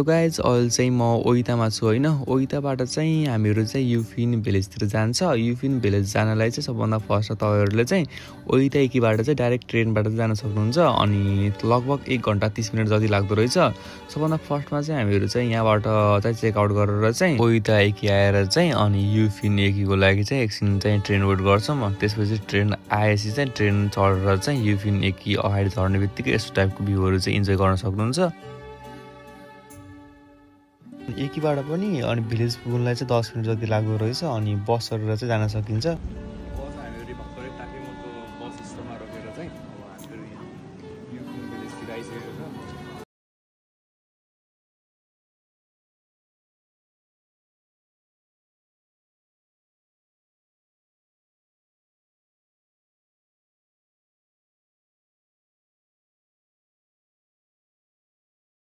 Hello guys, अहिले चाहिँ म ओइतामा छु होइन। ओइताबाट चाहिँ हामीहरू चाहिँ युफिन भिलेजतिर जान्छ। युफिन भिलेज जानलाई चाहिँ सबभन्दा फर्स्ट तपाईँहरूले चाहिँ ओइता एकीबाट चाहिँ डाइरेक्ट ट्रेनबाट जान सक्नुहुन्छ। अनि लगभग 1 घन्टा 30 मिनट जति लाग्दो रहेछ। सबभन्दा फर्स्टमा चाहिँ हामीहरू चाहिँ यहाँबाट चाहिँ चेकआउट गरेर चाहिँ ओइता एकी आएर चाहिँ अनि युफिन एकीको लागि चाहिँ एकछिन चाहिँ ट्रेन वेट गर्छौँ। त्यसपछि ट्रेन आएपछि चाहिँ ट्रेन चढेर चाहिँ युफिन एकी अगाडि झर्ने बित्तिकै यस्तो टाइपको भ्यूहरू चाहिँ इन्जोय गर्न सक्नुहुन्छ। एकीबाट पनि अनि भिलेज पुग्नलाई चाहिँ 10 मिनट जति लाग्दो रहेछ। अनि बस गरेर चाहिँ जान सकिन्छ। बस हामीहरू भर्खरै ताकेमुको बस स्टपमा रोकेर चाहिँ अब हामीहरू यहाँ युफिन भिलेजतिर आइसकेको छ।